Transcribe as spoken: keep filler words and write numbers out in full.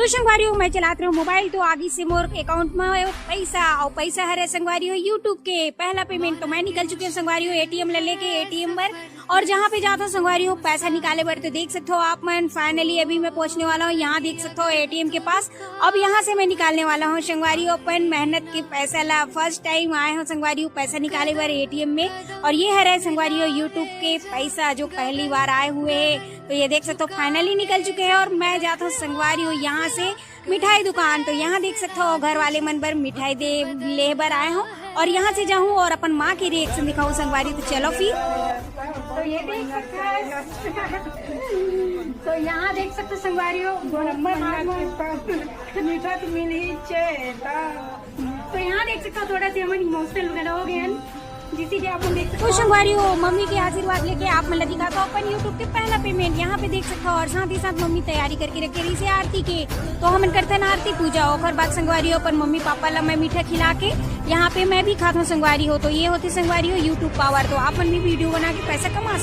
तो संगवारी हो, मैं चलात रहे मोबाइल, तो आगी से मोर अकाउंट में पैसा, और पैसा हरे संगवारी हो YouTube के पहला पेमेंट। तो मैं निकल चुके हूँ संगवारी हो एटीएम ले लेके एटीएम पर, और जहाँ पे जाता हूँ संगवारी हो पैसा निकाले बर। तो देख सकते हो आप मन, फाइनली अभी मैं पहुँचने वाला हूँ। यहाँ देख सकते हो एटीएम के पास। अब यहाँ से मैं निकालने वाला हूँ संगवारी हो अपन मेहनत के पैसा ला। फर्स्ट टाइम आए हूँ संगवारी हो पैसा निकाले बर एटीएम में, और ये हरे संगवारी हो YouTube के पैसा जो पहली बार आए हुए हैं। तो ये देख सकते हो फाइनली निकल चुके हैं, और मैं जाता हूँ संगवारी हो यहाँ से मिठाई दुकान। तो यहाँ देख सकते हो घर वाले मन बर मिठाई दे ले बर आए हूँ, और यहाँ से जाऊँ और अपन माँ के रिएक्शन दिखाऊँ संगवारी। तो चलो फिर। तो ये देख सकते हो, तो यहाँ देख सकते हो संगवारी हो, गोरम्बर हाथ में मीठा तो मिल ही चेता। तो यहाँ देख सकते हो थोड़ा से हम इमोशनल वगैरह हो गए हैं, जिसे कि आप लोग देख सकते तो हो। संगवारी हो, मम्मी के आशीर्वाद लेके आप मन ला दिखाता हूँ अपन YouTube के पहला पेमेंट। यहाँ पे देख सकते हो, और साथ ही साथ मम्मी तैयारी करके रखे रही से आरती के। तो हमन करते हैं आरती पूजा, ओकर बाद संगवारी हो अपन मम्मी पापा ला मैं मीठा खिला के यहाँ पे मैं भी खाता हूँ संगवारी हो। तो ये होते संगवारी हो YouTube पावर। तो आप मन भी वीडियो बना के पैसा कमा सकते